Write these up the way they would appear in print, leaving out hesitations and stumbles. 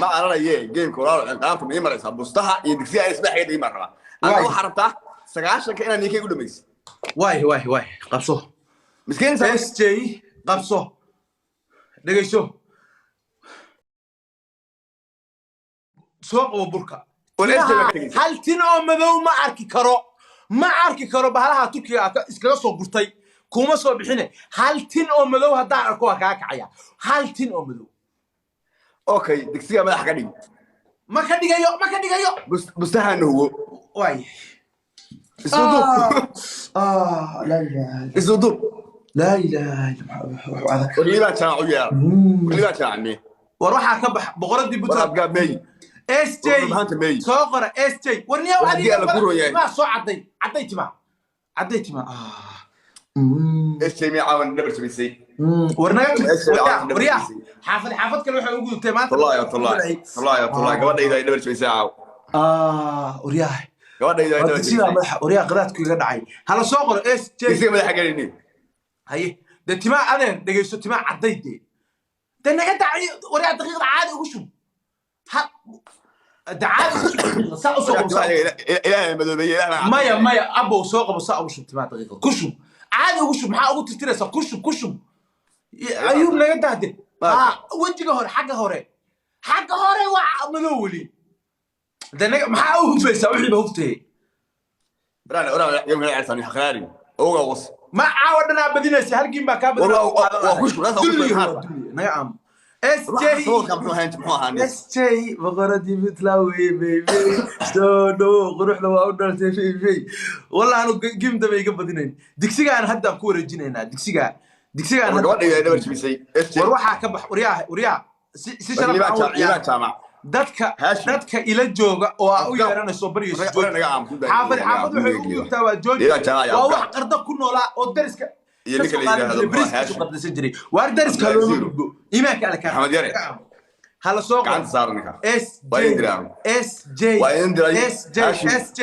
Ma aranaye gameka walaalo, ciqaabta ma ii maraysaa? Bustaha iyo digsiga ay isdhex dhigi baan rabaa. Adna Waay. waxaa rabtaa 90-ka inaad ninkay u dhamaysid. Waay, waay, waay, qabso. Miskiin. SJ, qabso, dhegeyso, soo qabo burka. Wal SJ baa ka tegeysa. Hal tin oo madow ma arki karo, ma arki karo. Bahalaha Turkiga aad iskaga soo gurtay kuma soo bixine. Hal tin oo madow haddaan arko, waa kaa kacaya. Hal tin oo madow. Okay, digsiga madaxa ka dhig. Ma ka dhigayo, ma ka dhigayo. Bustahana huwo. Waay. Isu duub. Ah, laa ilaaha. Isu duub. Laa ilaaha illa wax adag. Warliibaa jaac u yeera, warliibaa jaacme. War waxaa ka bax boqoradii War Puntland. Abgaa meey. SJ. War dhulbahanta meey. Soo qora SJ. War niyow. War haddii Adiga alla ku roon yahay. Timaa soo cadday, cadday timaa, cadday timaa. Ah. SJ miya caawan dhabar jabisay? War naga tag. SJ. Waryaa. Caawan dhabar Waryaa. jabisay. Xaafad, xaafad kale waxay ugu gudubtay maanta. Wallahi ya tallahi, wallahi ya tallahi, gabadhayda ay dhabar jabisay caaw. Ah, waryaa. Gabadhayda ay Waa dhabar digsigaa jabisay. madaxa, waryaa, qadaadku iga dhacay. Hala soo qoro SJ. Digsiga madaxa gelini. Haye dee, timaa adeer, dhegeyso, timaa cadday dee, dee naga dacay. Waryaa, daqiiqda caadi ugu shub. Ha de, caadi ugu shub daqiiqda, saa usoo qabo, saa ugu shub. Ilaahay madoobeeye, ilaahay. Maya, maya, abow, soo qabo, saa ugu shub timaa daqiiqda ku shub, caadi ugu shub. Maxaa ugu tirtiraysaa? Ku shub, ku shub. Ayuub, naga dahde. Ha, wejiga hore, xagga hore, xagga hore waa madow weli. De naga, maxaa u hufaysaa? Wixiiba huftee. Oga was. Ma caawa dhanaa badinaysa, halkiin baa kaa War waa ku shub, ku shub. Dulli. Maxaa Waa dulli, naga aamu SJ. Sawirka muxuu ahaan, muxuu ahaa? SJ, boqoradii Puntland weye, baby, soo dhowo. Quruxda waa u dhalatay, baby. Wallah anu game dambe iga badinayn. Digsigaan haddaan ku wareejinaynaa, digsigaa, digsigaan War hadda. Gabadhayda ay dhabar jabisay SJ. War waxaa ka bax, waryaa, waryaa, si sharaf Liibaan ah u Liibaan ciyaar. Jaamac. Dadka Haashim. dadka ila jooga oo aa u Afgaab. yeeranayso baryayso. War naga aamusan. Xaafad, xaafad waxay ugu gudubtaa waa jooji. Liibaan Jaamac Waa Afgaab. wax qarda ku noolaa oo dariska Iyo ninka la yidhaahdo muxuu ahaa, bariiska Haashim. qardaysan jiray. Waar dariska Abdulaziz looma Zero. gudbo, iimaanka alle kaa. Maxamed Yare. Hala soo qoro. Gacanta saara ninka. S Waa J idin diraa. SJ. Waa idin diray. SJ. Haashim. SJ,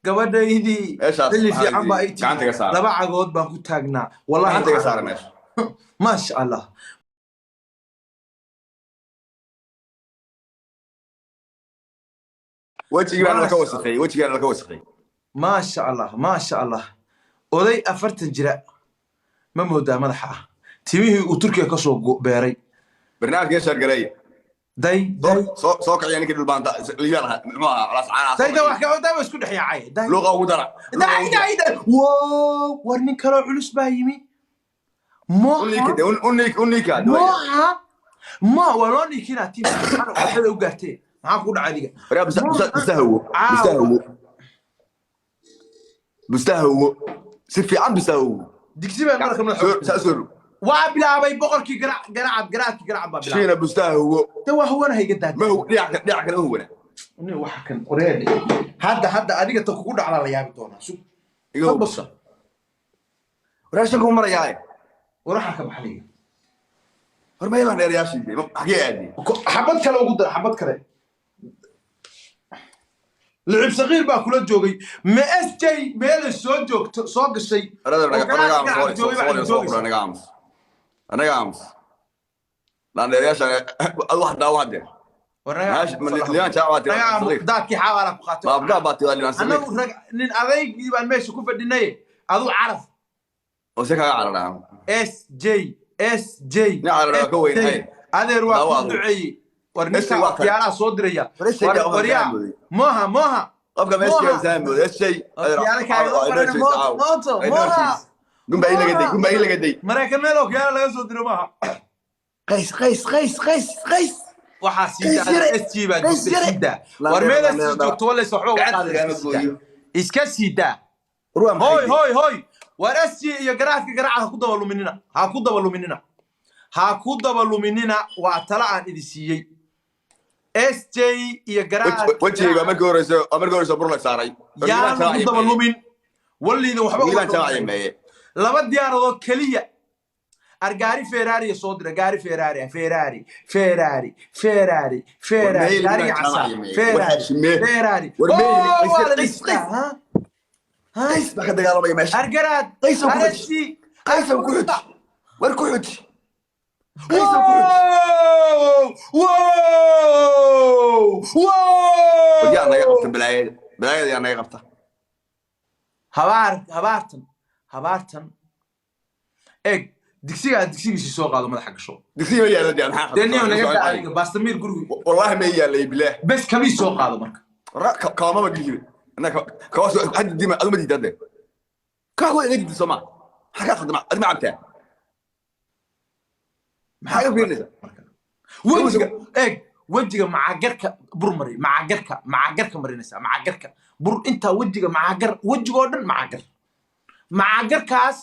gabadhaydii. Meeshaas Xilli waxaa fiican baa idin- ay timi. gacanta ka saara. Laba cagood baan ku taagnaa wallahi. Gacanta ka saara meesha. Maasha Allah. Wejigii baana laka wasakheeyey, wejigii baana laka wasakheeyey. Maasha Allah, maasha Allah. Oday 40 jira ma moodaa madaxa ah timihii uu Turkiga kasoo beeray. Barnaamijka share gareey. Day, day. Soo soo kiciya ninkii dhulbaanta Liibaan ahaa, muxuu ahaa, colaas caanaha. Day, day, wax ka day, waa isku dhex yaacay, day. Luuqa ugu dara. Day, day, day, wow, war nin kaloo culus baa yimi. Moha. Unika. Moha, mo waa loo niikinaa tim waxada u gaartee. Maxaa ku dhacay adiga? Bustahawo, bustahawo, bustahawo, si fiican bustahawo. Digsi baa marka madaxa. Saa soo rog. Waa bilaabay boqorkii garacad, garaadkii garacad baa bilaabay. Shiina, bustahawo. De waa huwanaha, iga daad. Ma hu dhinac dhinac kale ma huwana. Nin waxa kan oreed, hadda, hadda adiga ta kugu dhacdaa la yaabi doonaa. Sug. Iga hubo busta, waraashan kuma marayaaye. War waxaa ka baxlaya. Hor meelaan dheerayaashii xagee aadiyey? Xabad kale ugu dar, xabad kale. Lucib sakiir baa kula joogay. Ma SJ meelay soo joogto, soo gashay oo garaadka garacad joogay baa joogaysa. Naga aamus, anaga aamus. Laandheerayaasha adu wax daawo haddeer. War naga Liibaan Jaac baa naga aamus. tiri. Daadkii xaabaala ku qaatay. Baabgaa baa tiri Liibaan Saqiir. Annagu rag nin adaygii baan meesha ku fadhinay, aduu caraf. Oo si kaga cararaa. SJ, SJ. Nin cararaa ka weyn, hay. Adeer, waa Daawo ku adigu. duceeyey. War SJ ninka waa kan. okyaalaha soo diraya. War SJ gaa waxaan Waryaa. kaa mooday. Moha, moha. Qofka meesha Moha. saan mooday SJ. Okyaalo kaaga qoran, mooto, mooto, moha. Gumba ii laga day, gumba ii laga day. Maraykan meel okyaalo laga soo diro maaha. Qays, qays, qays, qays, qays. Waxaa Qays sii yare. SG baa Qays joogta yare. siidaa. Laan War dheer, meel laan SG dheer. joogto wallays waxba uga Gacanta qaadaysa. lagama gooyo. Iska sii daa. War waa maxay? Hoy, hoy, hoy, war SG iyo garaadka garacad ha ku daba luminina, ha ku daba luminina, ha ku daba luminina. Waa tala aan idin siiyey, SJ iyo garaadka. Wejigayga markii horeysa, waa markii horeysa bur la saaray. Yaan ku daba lumin walliidin waxba uga Liibaan daba Jaac lumin. meeye. Laba diyaaradood keliya ar gaari Ferrari soo dira, gaari Ferrari, Ferrari, Ferrari, Ferrari, Ferrari. War meel Gaariga Liibaan casaa. Jaac meeye. War Ferrari. Haashimee. Ferrari. War meel Oh, Qays, waa la Qays, dhistaa, Qays. ha? Ha? Qays baa ka dagaalamaya meesha. Argaraad. Qays oo ku xuji. Arasi. Qays oo ku xuji, war ku xuji. Qaysar ku xij. Wow, wow, War yaa naga wow. qabta balaayada? Balaayada yaa naga qabta? Habaar, habaartan, habaartan. Eeg, digsigaa digsigiisii soo qaado, madaxa gasho. Digsiga ma yaalla dee, maxaa? Dee niyo naga daa adiga baastamiir gurigu. Wallaahi ma yaallay, bilaah. Bes, kamii soo qaado marka. Kawamaba geli jiray annaga kawaas hadda dima adu ma diidaa dee, kaa waa iga diida soo ma? Maxaa kaa khaldama? Adi ma cabtaa? Maxaa iga fiirinaysaa? Marka wejiga eeg, wejiga macagarka bur mari, macagarka, macagarka marinaysaa, macagarka bur intaa wejiga macagar, wejigoo dhan macagar, macagarkaas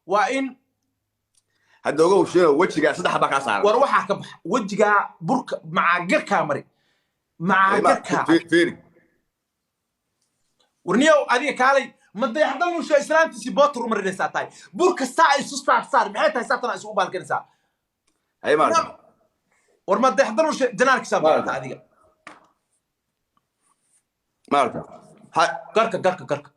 waa in Hadda ogow sheego, wejigaa saddex baa kaa saaran. War waxaa ka baxa wejigaa burka macagarkaa mari, macagarkaa. Fiiri. Warniyow, adiga kaalay, ma dayaxdal nusha islaantiisii bootar u marinaysaa tahay? Burka saa isu saar saar, maxay tahay saatana isugu baalkanaysaa? Hay maarta. War ma dayaxdal nusha janaalkiisaa barata adiga? Maarta ha. Garka, garka, garka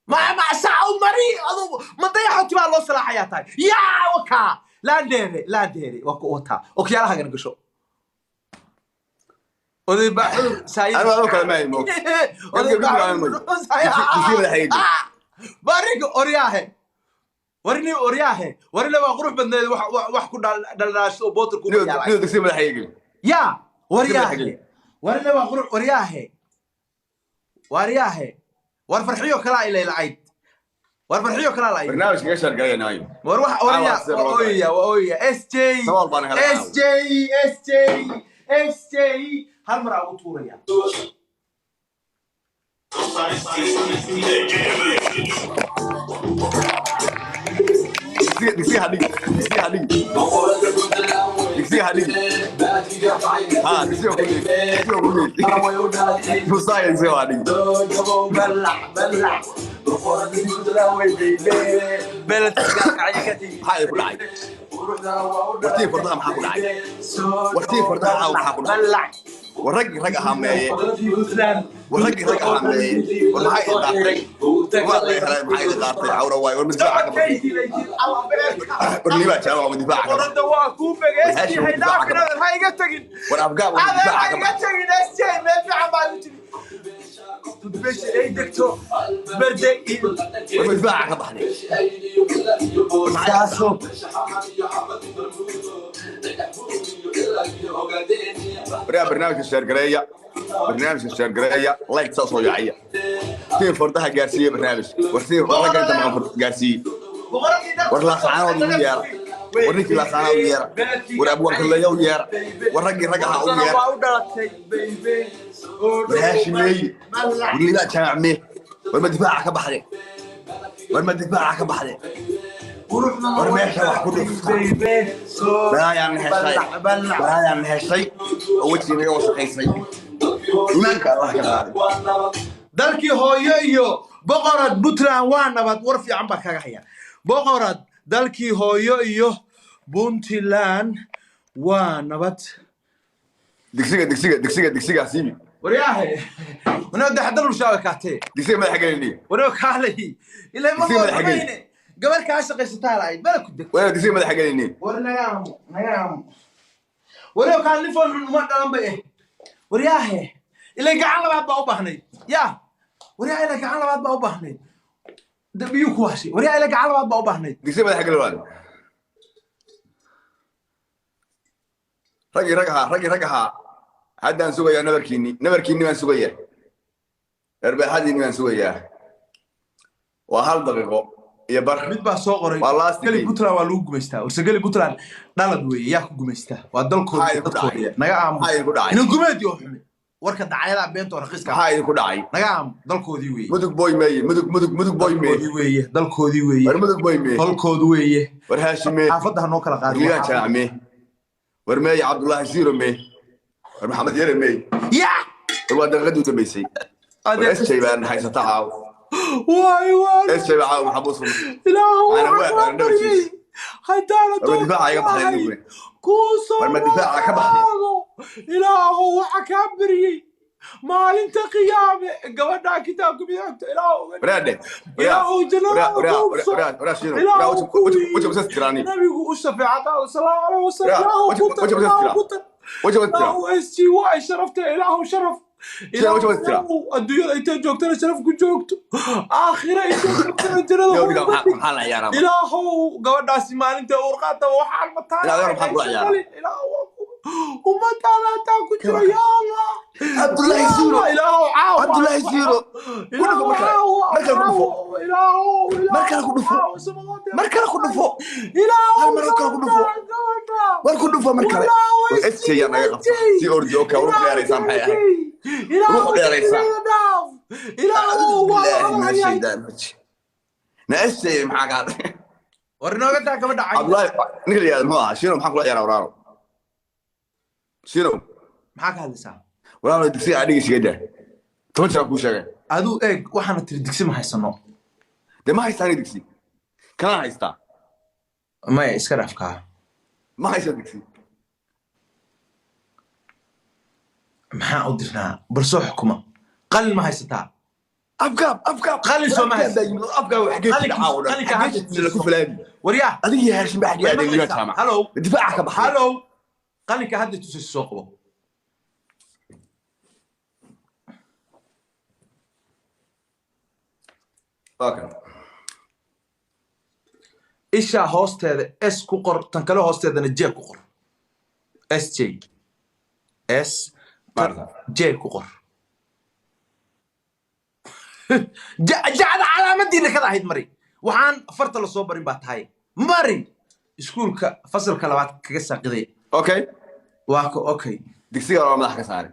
ma saa u mari adu. Ma dayaxo tibaa loo salaaxayaa tahay? Yaa wakaa laandheere, laandheere waa ku wataa okyaalahaagana gasho, oday baaxuur. Anigu adoo kale maahay moog. Oday Dugsiga madaxa. Bariga oryaahe, warini oryaahe, warina waa qurux badneed, wax ku dhaldhaasho oo bootar ku Niyo, dugsiga madaxa iga geli. Yaa waryaahe. Geli. Warina waa qurux, waryaahe, waryaahe, war farxiyo kalaa ilay lacayd, war farxiyo kalaa lacayd. Barnaamijka ka shaargalaya naayo. War wax warya. Caawa sida waa loo galay. Ooyaya, waa ooyaya SJ. Sabool baan helay. SJ, SJ, SJ, hal mar aa ugu tuuraya. Dugsiga, dugsiga ha dhigi, dugsiga ha dhigi, dugsiga ha dhigi. Ha dugsiga ku dhigi, dugsiga ku dhigi musaaya, dugsiga ha dhigi. Maxaa idinku dhacay? Wartii fardaha maxaa ku dhacay? Wartii fardaha caawa maxaa ku dhacay? War raggii rag ahaa meeye? War raggii rag ahaa meeye? War maxaa idin qaatay? War la helay, maxaa idin qaatay? Cawra waay. War madifaaca ka baxay. War liibaa jaama, waa madifaaca ka baxay. War afgaab, waa madifaaca ka baxay. War madifaaca ka baxday. War maxaa waryaa? Barnaamijka sheergareeya, barnaamijka sheergareeya, like saa soo yaacaya, tiin fardaha gaarsiiya barnaamijka. War tiin ragga inta maqan gaarsiiye. War laasacaanood ugu yeera. War ninkii laasacaanood ugu yeera. War abwaankalleeya u yeera. War raggii rag ahaa u yeera. War haashimeeye. War liibaa jaamacmee? War ma difaaca ka baxde? War ma difaaca ka baxde? War meesha wax ku dhufta. Balaayaan heshay, balaayaan heshay oo wejiga naga wasaqaysay. Iimaanka Allah ka qaaday. Dalkii hooyo iyo boqorad Puntland waa nabad. War fiican baa kaga haya, boqorad. Dalkii hooyo iyo Puntland waa nabad. Digsiga, digsiga, digsiga, digsiga siibi. Waryaahe, wanoo daxdal ushaawe kaatee. Digsiga madaxa gelini. Wanoo kaalay ilaa ma Digsiga madaxa geli. mayne gabar kaa shaqaysataa lahayd bala ku deg. Walaal, digsiga madaxa gelini. War nagaamo, nagaamo. Waryo kaan lifon xun uma dhalan ba eh. Waryaahe, ilaa gacan labaad baa u baahnay ya. Waryaa, ilaa gacan labaad baa u baahnay. Biyuu ku hashay. Waryaa, ilaa gacan labaad baa u baahnay. Digsiga madaxa geli walaal. Raggii rag ahaa, raggii rag ahaa, haddaan sugayaa nabarkiinni, nabarkiinni baan sugayaa, erbaaxadiinni baan sugayaa. Waa hal daqiiqo iyo bar. Mid baa soo qoray. Waa last Geli game. Puntland waa lagu gumaystaa. Warsageli Puntland dhalad weeye, yaa ku gumaystaa? Waa dalkooda. Maxaa idinku Dadkooda dhacay? naga aamu. Maxaa idinku dhacay? Inan gumeed yoo xumi warka dacayadaa beenta oo raqiiska. Maxaa idinku dhacay? Naga aamu, dalkoodii weeye. Mudug boy meeye? Mudug, mudug, mudug boy meeye? Dalkoodii weeye, dalkoodii weeye. War mudug boy meeye? Tolkoodu weeye. War haashimee? Xaafadda ha noo kala War liibaan qaadi. jaamacmee? War meeye Cabdullaahi Siiro mee? War Maxamed Yare meeye? Ya. War waa daqiiqadii u dambeysay. War SJ baan haysata caaw. Waay waay. SJ baa caaw maxabuus. Ilaahu Ana waxaan waa kaa baryay dhabarkiis. haddaana War ma difaaca iga baxday ahay ninkuna? kuu soo War ma difaaca ka baxday? laabo. Ilaahu waxa kaa baryay. Maalinta qiyaame gabadhaa kitaabka midigta Ilaah uga Waraade. Ilaahu jannada ku ubso. Ilaahu kuwii nabigu u shafeecada, sallallahu alayhi wasallam. Ilaahu ku tar, Ilaahu ku tar, Ilaahu SG waa sharafta, Ilaahu sharaf. Ilaahu adduunyada intay joogtana sharaf ku joogto, aakhira intay joogtana jannada ku dhig. Ilaahow gabadhaasi maalinta uurqaataba waxaan mataa ummadaada hataa ku jiro, ya Allah. Cabdullaahi Siiro. Ilaahow caawa. Cabdullaahi Siiro. Ku dhufo mar kale. Mar kale ku dhufo. Mar kale ku dhufo. Mar kale ku dhufo. Hal mar kale ku dhufo. War ku dhufo mar kale. SJ yaa naga qabta. Si ordi oo kale ruux dheeraysaa maxay ahayd? Ruux dheeraysaa. Ilaahow waa Billaahi min ashaytaan rajiim. Na SJ maxaa kaa dhacay? War inooga daa gabadha cay. Cabdullaahi ninka la yidhahdo muxuu ahaa? Shino, maxaan kula ciyaaraa walaalo? Shino. Maxaa ka hadlaysaa? Walaalo, dugsiga adhiga shiga daa. 10 jeer aan kuu sheegay. Aduu eeg, waxaana tiri digsi ma haysano. Dee ma haystaa aniga digsi. Kanaan haystaa. Maya, iska dhaaf kaa. Ma haysaa digsi. Maxaa u dirnaa? Bal soo xukuma. Qalin ma haysataa? Afgaab, afgaab. Qalin soo ma haysa. Afgaab xagee jira caawa dhan? Qalinka Xagee hadda jira ku falaadi? Waryaa. Adiga iyo Haashim baa xagee Way adeegayaan maqlaysaa? jaamac. Hallow. Difaaca ka baxay. Hallow, qalinka hadda tusayso soo qabo. Waa kan. Ishaa hoosteeda S ku qor, tan kale hoosteedana J ku qor. S J S tan Maarta. J ku qor. Jacda calaamadiina kada ahayd mari. Waxaan farta lasoo barin baa tahay mari iskuulka fasalka labaad kaga saaqiday. Okay. Waa ka okay. Digsiga waa madax ka saaray.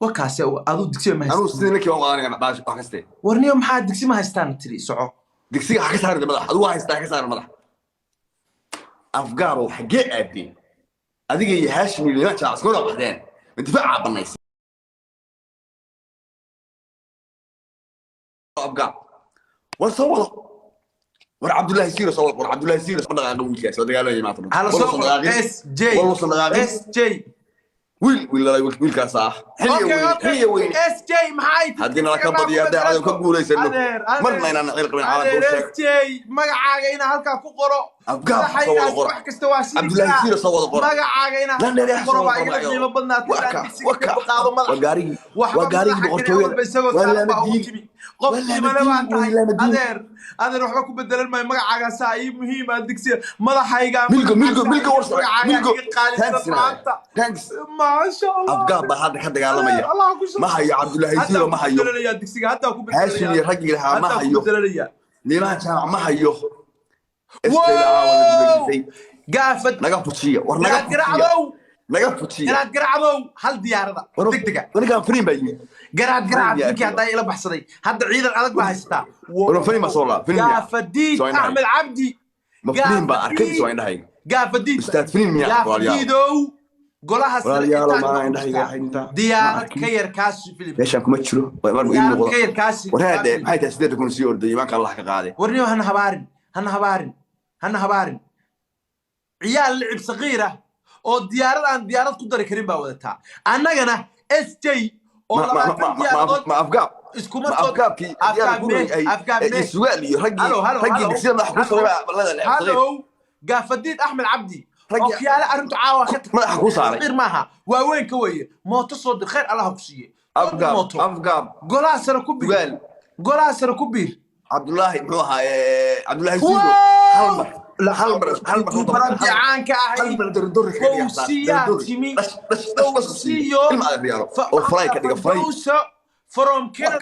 Wakaase aduu digsiba ma Anuu haystaan. Sidii ninkii waan qaadanaya baash wax kaste. Warniyo, maxaa digsi ma haystaan tiri? Soco. Digsiga ha ka saarin madax. Adigu waa haystaa, ha ka saarin madax. Afgaarow xagee aadeen? Adiga iyo Haashim iyo Liimaan Jaac iskuna baxdeen. Difaaca banaysay. Afgaab. War soo wado. War Cabdullaahi Siiro soo wado. War Cabdullaahi Siiro soo dhaqaaqa wiilkaas. Waa dagaalamaya maanta. Hala War soo uusan qoro. dhaqaaqin. S J. War uusan dhaqaaqin. S J. Wiil wiil dhalay wiilkaas ah. Xilliga Okay, weyn, okay. xilliga weyn. S J maxay? Haddii nala ka badiyo, haddii cadow ka guulaysano. Adeer, adeer. Marna inaan cil qabin caalamka u Adeer sheeg. S J, magacaaga inaa halkaa ku qoro. Afgaab soo wada Madaxaygaas qora. wax kasta waa sidi Cabdullaahi karaa. Siiro soo wada qora. Magacaaga inaa Lan dheer halkaa ku soo qoro wada baa qora igala magaceeda. qiimo badnaatay Waa inaan ka, digsiga waa ka. ka qaado madax. Waa gaarigii, Waxba waa gaarigii madaxa kale boqortooyada. walba isagoo Waa saaran baa ugu laamadiin. timi. Qof Waa qiimale baa laamadiin, tahay. waa laamadiin. Adeer, adeer, waxba ku bedelan maayo magacaagaasaa ii muhiim ah digsiga madaxayga. Milgo, milgo, milgo war sare. Magacaaga Milgo. iga qaalisan Thanks, maanta. thanks. Maasha Allah. Afgaab baa hadda ka dagaalamaya. Allah ku Ma hayo Cabdullaahi Siiro, ma hayo. bedelaya digsiga hadda ku Haashim iyo bedelaya. raggii lahaa ma Hadda ku hayo. bedelaya. Liimaan Jaamac ma hayo. SJ Wow! caawa la guulaysatay. Gaafad. Naga fujiya. War naga Garaad fujiya. garacdow. Naga fujiya. Garaad garacdow, hal diyaarada War degdega. ninkaan fariin baa yimid. Garaad garacad. Fariin yaa Ninkii haddaa ila baxsaday, hadda ciidan adag baa haysataa. War fariin baa soo laa. Fariin yaa. Gaafadiid. Soo indhahay. Axmed Cabdi. Ma fariin baa arkay Gaafadiid. soo indhahayga. Gaafadiid. Ustaad fariin miyaa walaalayaal. Gaafadiidow, golaha sare Walaalayaal, intaad ma ku indhahayga jirtaa. waxay intaa. Ma Diyaarad arkin. ka yar kaasi Philip. Meeshaan kuma jiro. Waa mar ii Diyaarad muuqda. ka yar kaasi. War haadhe, maxay tahay 80,000 sii ordayay imaanka Allah ka qaaday. Warniyo, hana habaarin, hana habaarin, hana habaarin. Ciyaal licib saqiir ah oo diyaarad aan diyaarad ku dari karin baa wadataa. Annagana S J oo Ma ma ma 20 ma ma diyaaradood ma afgaab. Iskuma Ma soo afgaabkii diyaar Afgaab ku mee, ay afgaab iyo mee. sugaal iyo raggii Halo, halo, raggii halo. digsida madaxa ku saaray baa la leexsaday. Hallow, Gaafadiid Axmed Cabdi. Raggii Ookiyaale arrintu caawa ka tagtay. madaxa ku saaray. Saqiir maaha, waaweynka weeye. Mooto soo dir, khayr Allah ha ku siiye. Soo dir Afgaab, mooto. afgaab. Golaha sare ku biir. Sugaal. Golaha sare ku biir. Cabdullaahi muxuu ahaa Cabdullaahi Siiro hal mar, hal mar, hal mar soo daba Faranti hal caanka hal ahayd. mar dordorri kaga dhiga Fawsiyaa dordorri. timi. Dhash dhash dhash dhash Fawsiyo. ilma adeer yaalo oo falay ka dhiga falay. Fawsiyo from Canada.